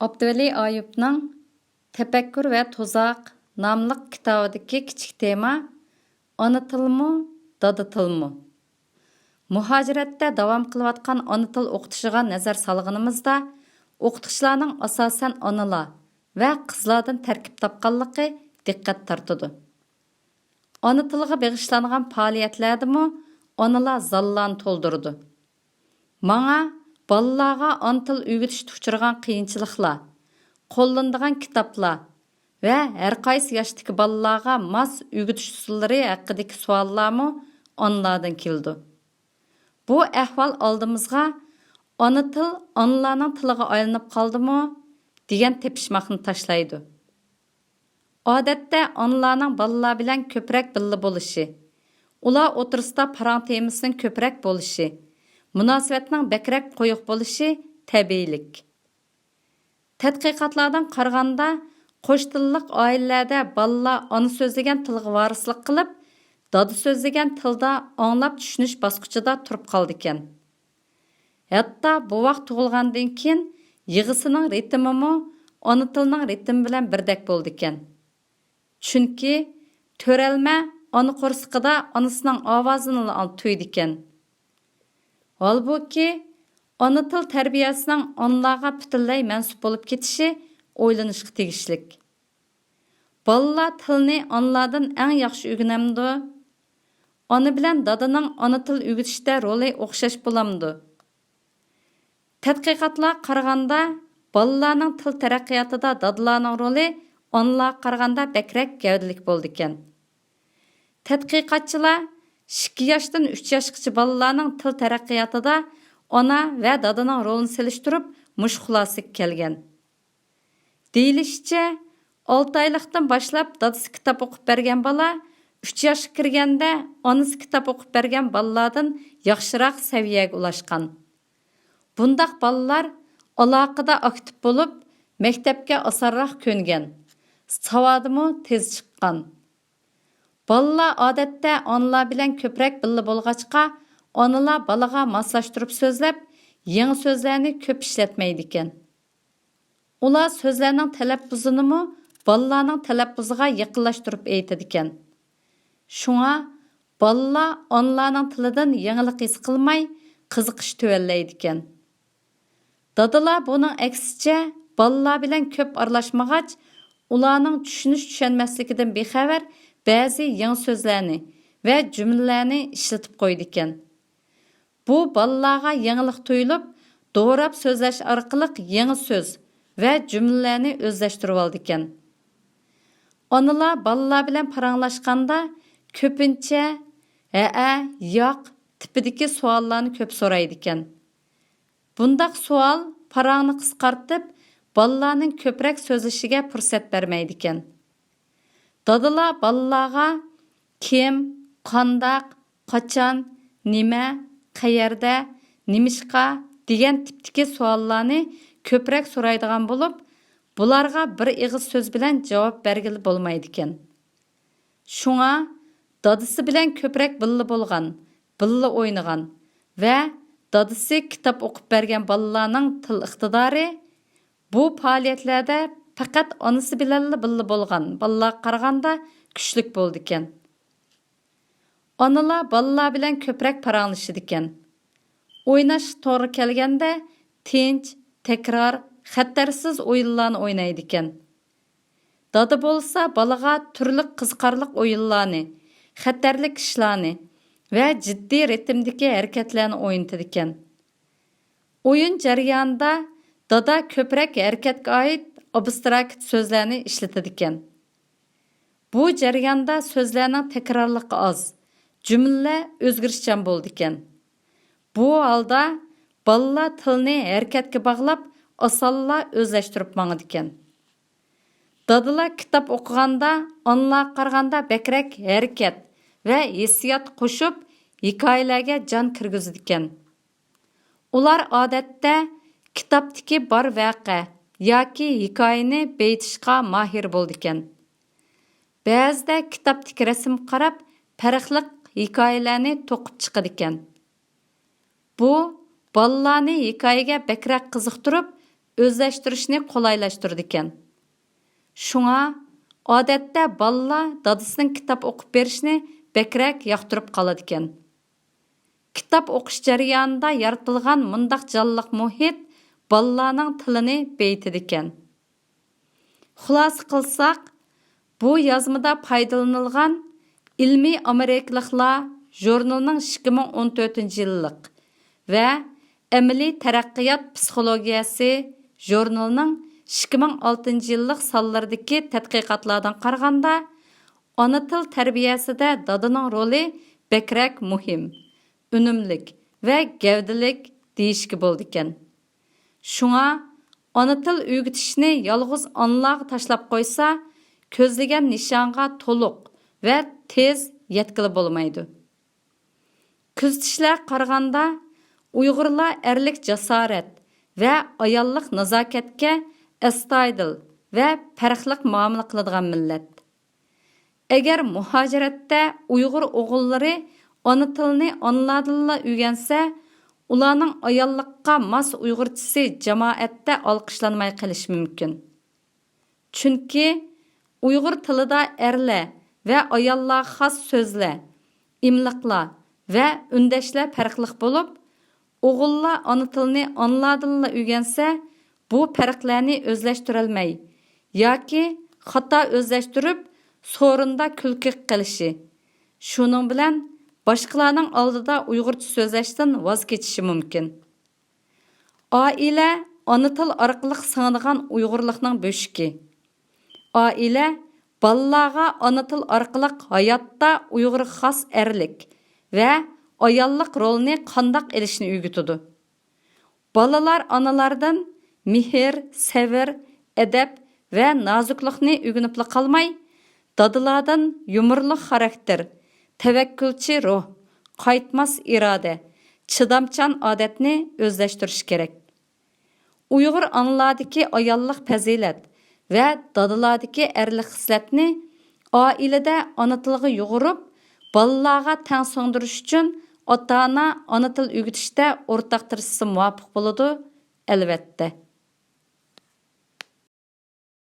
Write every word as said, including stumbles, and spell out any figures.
ئابدۇۋەلى ئايۇپنىڭ تەپەككۇر ۋە تۇزاق ناملىق كىتابىدىكى كىچىك تېما، ئانا تىلمۇ، دادا تىلمۇ؟ مۇھاجىرەتتە داۋام قىلىۋاتقان ئانا تىل ئوقۇتۇشىغا نەزەر سالغىنىمىزدا، ئوقۇتقۇچىلارنىڭ ئاساسەن ئانىلار ۋە قىزلاردىن تەركىب تاپقانلىقى دىققەت تارتىدۇ. ئانا تىلغا بېغىشلانغان پائالىيەتلەردىمۇ ئانىلار زاللارنى تولدۇرىدۇ. ماڭا بالىلارغا ئانا تىل ئۆگىتىشتە ئۇچرىغان قىيىنچىلىقلار، قوللىنىدىغان كىتابلار ۋە ھەرقايسى ياشتىكى بالىلارغا ماس ئۆگىتىش ئۇسۇللىرى ھەققىدىكى سوئاللارمۇ ئانىلاردىن كېلىدۇ. بۇ ئەھۋال ئالدىمىزغا «ئانا تىل ئانىلارنىڭ تىلىغا ئايلىنىپ قالدىمۇ؟» دېگەن تېپىشماقنى تاشلايدۇ. ئادەتتە ئانىلارنىڭ بالىلار بىلەن كۆپرەك بىللە بولۇشى، ئۇلار ئوتتۇرىسىدا پاراڭ تېمىسىنىڭ كۆپرەك بولۇشى، مۇناسىۋەتنىڭ بەكرەك قويۇق بولۇشى تەبىئىيلىك. تەتقىقاتلاردىن قارىغاندا، قوش تىللىق ئائىلىلەردە بالىلار ئانا سۆزلىگەن تىلغا ۋارىسلىق قىلىپ، دادا سۆزلىگەن تىلدا ئاڭلاپ چۈشىنىش باسقۇچىدا تۇرۇپ قالىدىكەن. ھەتتا بوۋاق تۇغۇلغاندىن كېيىن يىغىسىنىڭ رىتىمىمۇ ئانا تىلنىڭ رىتىمى بىلەن بىردەك بولىدىكەن. چۈنكى تۆرەلمە ئانا قورسىقىدا ئانىسىنىڭ ئاۋازىنىلا تۇيىدىكەن. ھالبۇكى، ئانا تىل تەربىيەسىنىڭ ئانىلارغا پۈتۈنلەي مەنسۇپ بولۇپ كېتىشى ئويلىنىشقا تېگىشلىك. بالىلار تىلنى ئانىلاردىن ئەڭ ياخشى ئۆگىنەمدۇ؟ ئانا بىلەن دادىنىڭ ئانا تىل ئۆگىتىشتە رولى ئوخشاش بولامدۇ؟ تەتقىقاتلارغا قارىغاندا، بالىلارنىڭ تىل تەرەققىياتىدا دادىلارنىڭ رولى ئانىلارغا قارىغاندا بەكرەك گەۋدىلىك بولىدىكەن. تەتقىقاتچىلار ئىككى ياشتىن ئۈچ ياشقىچە بالىلارنىڭ تىل تەرەققىياتىدا ئانا ۋە دادىنىڭ رولىنى سېلىشتۇرۇپ، مۇشۇ خۇلاسىگە كەلگەن. دېيىلىشىچە، ئالتە ئايلىقتىن باشلاپ دادىسى كىتاب ئوقۇپ بەرگەن بالا ئۈچ ياشقا كىرگەندە ئانىسى كىتاب ئوقۇپ بەرگەن بالىلاردىن ياخشىراق سەۋىيەگە ئۇلاشقان. بۇنداق بالىلار ئالاقىدە ئاكتىپ بولۇپ، مەكتەپكە ئاسانراق كۆنگەن، ساۋادىمۇ تېز چىققان. بالىلار ئادەتتە ئانىلار بىلەن كۆپرەك بىللە بولغاچقا، ئانىلار بالىغا ماسلاشتۇرۇپ سۆزلەپ، يېڭى سۆزلەرنى كۆپ ئىشلەتمەيدىكەن. ئۇلار سۆزلەرنىڭ تەلەپپۇزىنىمۇ بالىلارنىڭ تەلەپپۇزىغا يېقىنلاشتۇرۇپ ئېيتىدىكەن. شۇڭا بالىلار ئانىلارنىڭ تىلىدىن يېڭىلىق ھېس قىلماي، قىزىقىش تۆۋەنلەيدىكەن. دادىلار بۇنىڭ ئەكسىچە بالىلار بىلەن كۆپ ئارىلاشمىغاچ، ئۇلارنىڭ چۈشىنىش-چۈشەنمەسلىكىدىن بىخەۋەر بەزى يېڭى سۆزلەرنى ۋە جۈملىلەرنى ئىشلىتىپ قويىدىكەن. بۇ بالىلارغا يېڭىلىق تۇيۇلۇپ، دوراپ سۆزلەش ئارقىلىق يېڭى سۆز ۋە جۈملىلەرنى ئۆزلەشتۈرۈۋالىدىكەن. ئانىلار بالىلار بىلەن پاراڭلاشقاندا كۆپىنچە «ھەئە»، «ياق» تىپىدىكى سوئاللارنى كۆپ سورايدىكەن. بۇنداق سوئال پاراڭنى قىسقارتىپ، بالىلارنىڭ كۆپرەك سۆزلىشىگە پۇرسەت بەرمەيدىكەن. دادىلار بالىلارغا «كىم؟» «قانداق؟» «قاچان؟» «نېمە؟» «قەيەردە؟» «نېمىشقا؟» دېگەن تىپتىكى سوئاللارنى كۆپرەك سورايدىغان بولۇپ، بۇلارغا بىر ئېغىز سۆز بىلەن جاۋاب بەرگىلى بولمايدىكەن. شۇڭا دادىسى بىلەن كۆپرەك بىللە بولغان، بىللە ئوينىغان ۋە دادىسى كىتاب ئوقۇپ بەرگەن بالىلارنىڭ تىل ئىقتىدارى بۇ پائالىيەتلەردە پەقەت ئانىسى بىلەنلا بىللە بولغان بالىلارغا قارىغاندا كۈچلۈك بولىدىكەن. ئانىلار بالىلار بىلەن كۆپرەك پاراڭلىشىدىكەن. ئويناش توغرا كەلگەندە تىنچ، تەكرار، خەتەرسىز ئويۇنلارنى ئوينايدىكەن. دادا بولسا بالىغا تۈرلۈك قىزىقارلىق ئويۇنلارنى، خەتەرلىك ئىشلارنى ۋە جىددىي رىتىمدىكى ھەرىكەتلەرنى ئوينىتىدىكەن. ئويۇن جەريانىدا دادا كۆپرەك ھەرىكەتكە ئائىت ئابستراكت سۆزلەرنى ئىشلىتىدىكەن. بۇ جەرياندا سۆزلەرنىڭ تەكرارلىقى ئاز، جۈملىلەر ئۆزگىرىشچان بولىدىكەن. بۇ ھالدا بالىلار تىلنى ھەرىكەتكە باغلاپ، ئاسانلا ئۆزلەشتۈرۈپ ماڭىدىكەن. دادىلار كىتاب ئوقۇغاندا ئانىلارغا قارىغاندا بەكرەك ھەرىكەت ۋە ھېسسىيات قوشۇپ، ھېكايىلەرگە جان كىرگۈزىدىكەن. ئۇلار ئادەتتە كىتابتىكى بار ۋەقە ياكى ھېكايىنى بېيىتىشقا ماھىر بولىدىكەن. بەزىدە كىتابتىكى رەسىمگە قاراپ پەرقلىق ھېكايىلەرنى توقۇپ چىقىدىكەن. بۇ بالىلارنى ھېكايىگە بەكرەك قىزىقتۇرۇپ، ئۆزلەشتۈرۈشنى قولايلاشتۇرىدىكەن. شۇڭا، ئادەتتە بالىلار دادىسىنىڭ كىتاب ئوقۇپ بېرىشىنى بەكرەك ياقتۇرۇپ قالىدىكەن. كىتاب ئوقۇش جەريانىدا يارىتىلغان مۇنداق جانلىق مۇھىت بالىلارنىڭ تىلىنى بېيىتىدىكەن. خۇلاسە قىلساق، بۇ يازمىدا پايدىلىنىلغان ئىلمىي ئامېرىكىلىقلار ژۇرنىلىنىڭ ئىككى مىڭ ئون تۆتىنچى يىللىق ۋە ئەمەلىي تەرەققىيات پسىخولوگىيەسى ژۇرنىلىنىڭ ئىككى مىڭ ئالتىنچى يىللىق سانلىرىدىكى تەتقىقاتلاردىن قارىغاندا، ئانا تىل تەربىيەسىدە دادىنىڭ رولى بەكرەك مۇھىم، ئۈنۈملۈك ۋە گەۋدىلىك دېيىشكە بولىدىكەن. شۇڭا، ئانا تىل ئۆگىتىشنى يالغۇز ئانىلارغا تاشلاپ قويسا، كۆزلىگەن نىشانغا تولۇق ۋە تېز يەتكىلى بولمايدۇ. كۆزىتىشلەرگە قارىغاندا، ئۇيغۇرلار ئەرلىك جاسارەت ۋە ئاياللىق نازاكەتكە ئەستايىدىل ۋە پەرقلىق مۇئامىلە قىلىدىغان مىللەت. ئەگەر مۇھاجىرەتتە ئۇيغۇر ئوغۇللىرى ئانا تىلىنى ئانىلاردىنلا ئۆگەنسە، ئۇلارنىڭ ئاياللىققا ماس ئۇيغۇرچىسى جامائەتتە ئالقىشلانماي قېلىشى مۇمكىن. چۈنكى ئۇيغۇر تىلىدا ئەرلەر ۋە ئاياللارغا خاس سۆزلەر، ئىملىقلار ۋە ئۈندەشلەر پەرقلىق بولۇپ، ئوغۇللار ئانا تىلىنى ئانىلاردىنلا ئۆگەنسە، بۇ پەرقلەرنى ئۆزلەشتۈرەلمەي ياكى خاتا ئۆزلەشتۈرۈپ، سورۇندا كۈلكىگە قېلىشى، شۇنىڭ بىلەن باشقىلارنىڭ ئالدىدا ئۇيغۇرچە سۆزلەشتىن ۋاز كېچىشى مۇمكىن. ئائىلە ئانا تىل ئارقىلىق سىڭىدىغان ئۇيغۇرلۇقنىڭ بۆشۈكى. ئائىلە بالىلارغا ئانا تىل ئارقىلىق ھاياتتا ئۇيغۇرغا خاس ئەرلىك ۋە ئاياللىق رولنى قانداق ئېلىشنى ئۆگىتىدۇ. بالىلار ئانىلاردىن مېھىر، سەۋر، ئەدەپ ۋە نازۇكلۇقنى ئۆگىنىپلا قالماي، دادىلاردىن يۇمۇرلۇق خاراكتېر، تەۋەككۈلچى روھ، قايتماس ئىرادە، چىدامچان ئادەتنى ئۆزلەشتۈرۈش كېرەك. ئۇيغۇر ئانىلاردىكى ئاياللىق پەزىلەت ۋە دادىلاردىكى ئەرلىك خىسلەتنى ئائىلىدە ئانا تىلغا يۇغۇرۇپ، بالىلارغا تەڭ سىڭدۈرۈش ئۈچۈن ئاتا-ئانا ئانا تىل ئۆگىتىشتە ئورتاق تىرىشسا مۇۋاپىق بولىدۇ، ئەلۋەتتە.